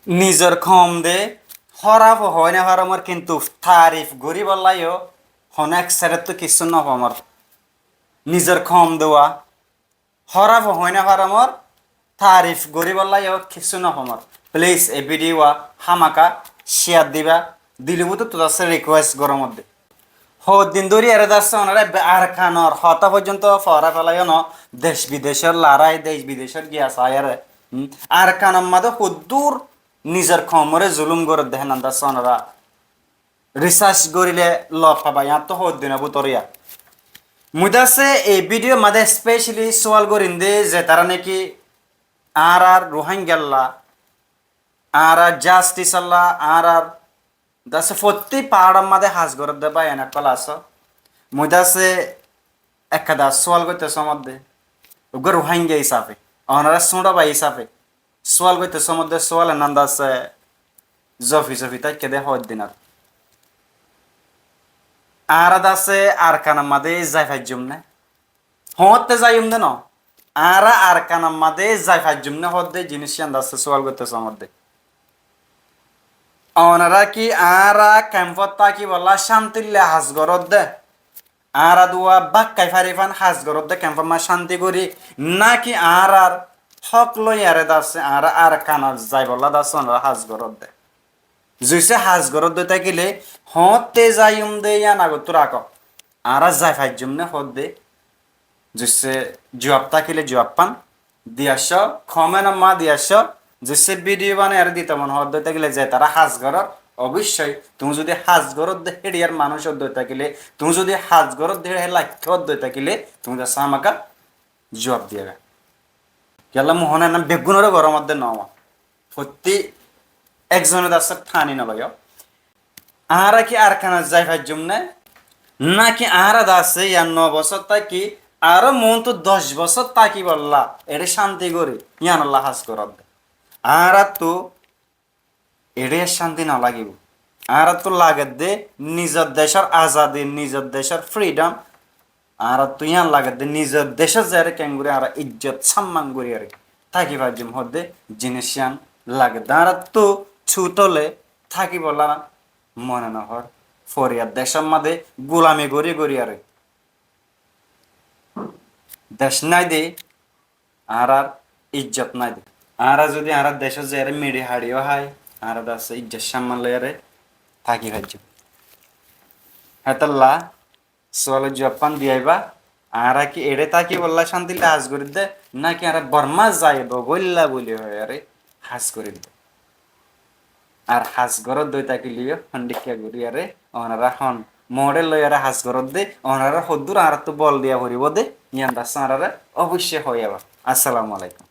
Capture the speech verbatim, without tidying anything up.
Nizor koum de hóraf hoói no farómor, kintu taarif goríbolla yó honó ek sáidottú kissú no farómor. Nizor koum de wá hóraf hoói no farómor, taarif goríbolla yó kissú no farómor. Please, e video wá hámaka share diba, dilor bútottu asé request gorómor de. Hoddin dóri ere de asé, onora Arkanor hotá foijjonto fora felaiyó no, dec bidecor larái, dec bidecot giya saiyóre. Hmm? Arkanor mazé hoddúr nizor koumoré zulúm gorédde hénnan de asé, onora research goríle loi faiba, yiántu hoddinor bútore yá. Mui de asé ei video mazé specially suwal gorín de, zetará naki añárar Ruáingalla, añárar justice olla, añárar de asé fottí paáror mazé ham gorédde bái ókkol asó. Mui de asé ekkán suwal goitté somodde, uggwá Ruáingga hísafe, onora sóñço bái hísafe suwal goitté somodde, suwal ennán de asé, zofi zofi táikke de hoddinor. Añára de asé Arkanor mazé zai faijjum né? Hoóñtte zaiyum de no. Añára Arkanor mazé zai faijjum né hoódde, ziníc yián de asé suwal goitté somodde. Onora ki añára kempót tákibolla cántilla ham goródde? Añára duwa bákkai fari fán ham goródde kempór mazé cánti gorí, náki añárar hók loiyaré de asé, añára Arkanot zaibolla de asé, onora ham goródde? Zuicce ham goródde tákile, hoóñtte zaiyum de yián agottú rakó. Añára zai faijjum né hoódde? Zuicce juab tákile juab fán di aiccó, comment or mazé di aiccó. Zuicce video banaiyaré dito mone hoódde tákile, zetará ham gorór, oboicce tuñí zodi ham goródde héçiyar manúic ódde tákile, tuñí zodi ham goródde héçiyar laikká ódde tákile, tuñí de asé hámaka juab diyóga. Kiyólla mui honó ennán beggúnoré gorómodde no, fottí ekzone de asé tani no loiyó. Añára ki Arkanot zai faijjum né? Náki añára de asé yián no bosór táki, aró muúntu doc bosór tákibolla, eçé cánti gorí, yiánolla ham goródde? Añárattu eçé cánti no lagibó. Añárattu lagedde nizor decór azadi, nizor decór freedom. Añárattu yián lagedde nizor decót zaiyaré kengorí añára ijjot samman goríyaré táki faijjum hoódde ziníc yián lagedde. Añárattu cútole tákibolla mone no hoór. Foriyar decór mazé gulami gorí goríyaré. Dec nái de, añárar ijjot nái de. Añára zodi añárar decót zaiyaré meçi haçiyó hái, añára de asé ijjot samman loiyaré táki faijjum. Hétolla suwalor juab fán di aiba, añára ki eçé tákibolla cántilla ham gorídde, náki añára Bormá zaibo goilla buli hoiyaré ham gorídde? Ar ham goródde tákile yó hondikka goríyaré, onora hon model loiyaré ham goródde, onora hoddúr añárattu bol diya foribó de, yián de asé añáráre oboicce hoiyaba. Assalamu alaikum.